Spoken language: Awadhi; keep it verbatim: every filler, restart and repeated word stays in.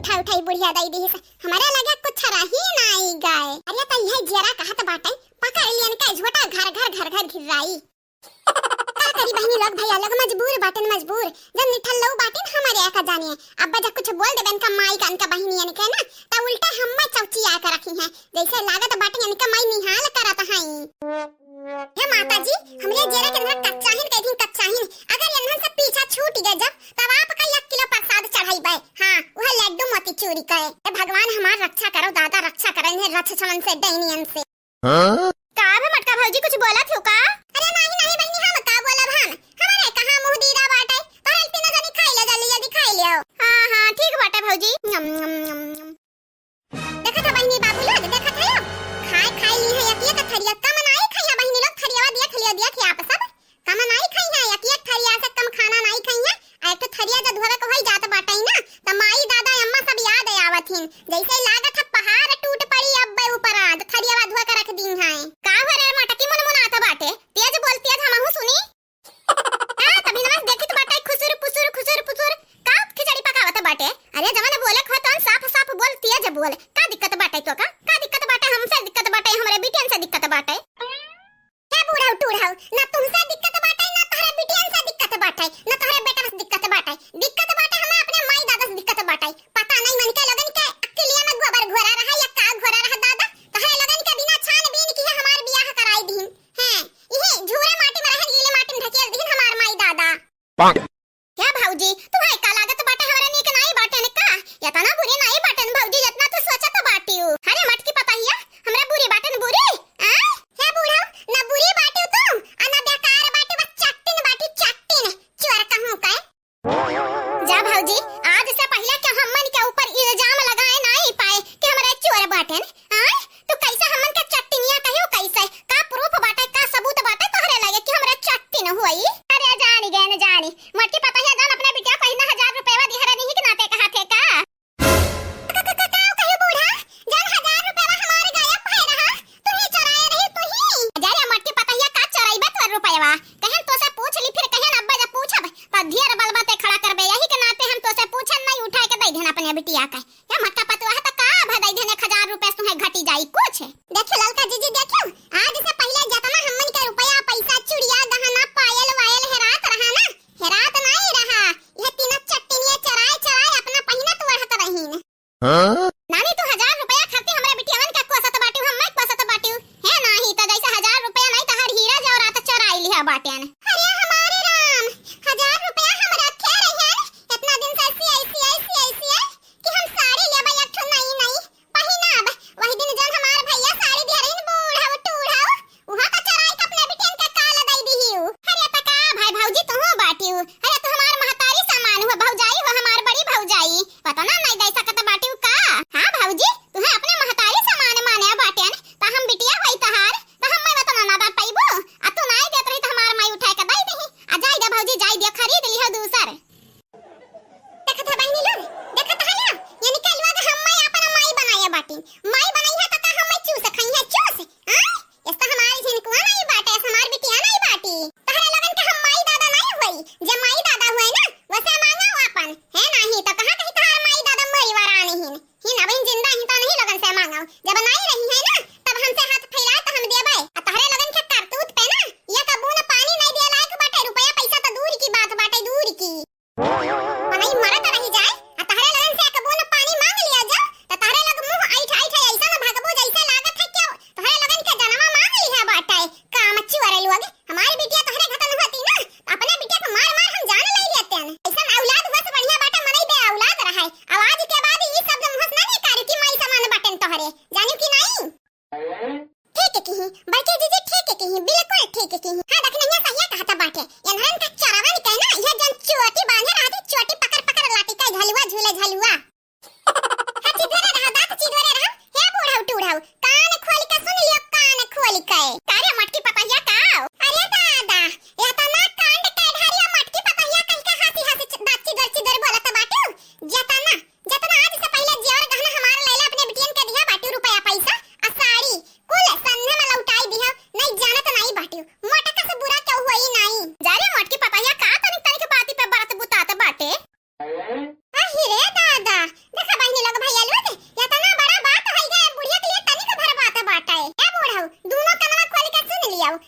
उठाई उठाई बुढ़िया दई दिहिस, हमरे लगे कुछ रही नाई गए। अरे त इहे जियरा कहत बाटे, पकड़ लियन के झोटा घर घर घर घर घिर्राई। का करी बहिनी लोग, भैया लोग मजबूर बाटेन, मजबूर। जब निठल्लऊ बाटेन हमरे का जानिए, अब जब कुछ बोल देबे इनका माई का, इनका बहिनियन के ना, त उल्टा हम्मे चौचिया के रखी हैं। जैसे लागत बाटे इनका माई निहाल करत हई। हे माता जी, हमरे जेरा के अंदर कच्चाहिन कह दी, कच्चाहिन। अगर इन्हन से पीछा छूट गए जब, तब आपका एक किलो प्रसाद चढ़ाई बे। हाँ, वह लड्डू मोती चूरी कहे। ए भगवान हमार रक्षा करो दादा, रक्षा करो इन्हें रक्षसवन से, डैनियन से। हाँ? का बे मटका भौजी, कुछ बोलत हो का? अरे नाही, नाही बहिनी, हम का बोलब हम? हमरे कहाँ मुँह दीदा बाटे? तोहरे तीनों जनी खाई ले, जल्दी, जल्दी खाई लियो। हाँ, हाँ, ठीक बाटे भौजी। यम, यम, यम, यम। देखत हो बहिनी बाबू लोग, देखत हो? खाए, खाए ली है एक, एक थरिया, कम नाही खाइया बहिनी लोग, थरियावा देख लियो, देख आप सब। कम नाही खाई है, एक, एक थरिया से कम खाना नाही खाई है। आ एक ठो थरिया जब धोवे के होई जात बाटे ना, त माई, दादा, अम्मा सब याद आवत हिन। जैसे लागत है पहाड़ टूट पड़ी अब ऊपर आज, थरियावा धो के रख दी हैं। का हो रे मटकी मुनमुनात बाटे? तेज बोल, तेज हमहू सुनी। का तभी नमस देखित बाटे खुसुर पुसुर, खुसुर पुसुर। का खिचड़ी पकावत बाटे? अरे जवन बोले को तवन साफ साफ बोल, तेज बोल। का दिक्कत बाटे तो का? का दिक्कत बाटे? हमसे दिक्कत बाटे, हमरे बिटियन से दिक्कत बाटे। हे बूढ़ऊ टूढ़ऊ, ना तुमसे दिक्कत बाटे, ना तोहरे बिटियन से दिक्कत बाटे, ना तोहरे बेटवा से दिक्कत बाटे। दिक्कत बाटे हमें अपने माई दादा से दिक्कत बाटे। पता नहीं मन के लोगन के अक्लिया में गोबर घोरा रहा या का घोरा रहा दादा, तोहरे लोगन के बिना छानबीन किहे हमार बियाह कराई दीन। हैं, इहे झूरे माटी में रहन, गीले माटी में ढकेल दीन हमार माई दादा। हे भौजी, तुम्हारे का लागत बाटे, हमरा नीक नाई बाटेन का? इतना बुरी नाई बाटेन भौजी, जितना तू सोचत बाटिउ। अरे मटकी पतहिया, हमरा बुरी बाटेन बुरी? आय? हे बूढ़ा, ना बुरी बाटिउ तू, आ ना बेकार बाटिउ, बस चट्टिन बाटिउ, चट्टिन, चोर कहूँ के। जा भौजी, आज से पहिले के हमन के ऊपर इल्जाम लगाए नाई पाए कि हमरा चोर बाटेन। आय? तू कैसे हमन के चट्टिनिया कहियो कैसे? का proof बाटे, का सबूत बाटे तोहरे लगे कि हमरा चट्टिन हुई? अरे जानी गए न जानी, मोटकी पतहिया जौन अपने बिटिया पहिना हजार रुपया दिहे रहनी ही के नाते कहा थे का? का, का, का, का कही बूढ़ा? जौन हजार रुपया हमार गायब भय रहा, तुही चोराए रही तुही। अरे मोटकी पतहिया का चोराइबे तोर रुपया? कहेन तोसे पूछ ली, फिर कहेन अब्बे जब पूछब, त ढेर बलबते खड़ा करबे। यही के नाते हम तोसे पूछन नहीं, उठाए के दे देन अपने बिटिया के। या मोटका पतोह त का भदई देने एक हजार रुपया तुहे घटी जाई कुछ? देखियो ललका जीजी, देखियो, आज से पहिले जतना हमन के रुपया, पैसा, चुड़िया, गहना, पायल, वायल हेरात रहा ना, हेरात नाई रहा। यह तीनों चट्टिनिया चराए चराए अपना पहिनत ओढ़त रहीन। हाँ? नानी, तू हजार रुपया खातिर हमरे बिटियावन के कोसत बाटिउ, हम मत कोसत बाटिउ। हे नाही, त जैसे हजार रुपया नहीं, तहार हीरा जवाहरात चोराई लिहा बाटेन। अरे हमारे राम, हजार रुपया हम रखे रहे, इतना दिन से ऐसी, ऐसी, ऐसी, ऐसी, कि हम साड़ी लेबे एक ठो नई नई पहिनब। वही दिन जौन हमार भैया साड़ी दिहे रहीन, बूढ़ऊ टूढ़ऊ, उहाँ का चोराई के अपने बिटियन के काल दई दिहिउ। अरे त का भाई भौजी तुहू बाटिउ? अरे तू हमार महतारी समान हो, भौजाई हो, हमार बड़ी भौजाई। पता ना नहीं दे सकत बाटिउ का? हाँ भौजी, तुहे अपने महतारी समान माने बाटेन, त हम बिटिया होई तहार, त हम मैं वतना ना दे पाइबो। आ तू नाई देत रही त हमार माई उठाए के दई दिही। आ जाई दे भौजी, जाई दे, खरीद लिहो दूसर। देखत है बहिनी लोग, देखत है ना, ये निकलुआ के हम माई अपन माई बनाए बाटी। माई बनाई है तो का हम माई चूस खाई है, चूस? हाँ? इस तो हमारी झिनकुआ नहीं बाटे, इस हमार बिटिया नहीं बाटी। तहरे लोगन के हम माई दादा नहीं हुई, जे माई दादा हुए ना, वसे मांगा अपन। है नाही तो कहाँ कहीं तहार माई दादा मरी वारा नहीं हिन। हिन अबहिन जिंदा हिन तो नहीं लोगन से मांगा। जब नहीं रही है ना, तब हमसे हाथ फैलाए तो हम देबे। आ तहरे लोगन के करतूत पे ना, ये कबून पानी नहीं दिए लायक बाटे, रुपया पैसा तो दूर की बात बाटे, दूर की। मनई मरत रही जाए, आ तहरे लगन से एक बूंद पानी मांग लिया जाओ, त तहरे लग मुंह ऐठ ऐठ तब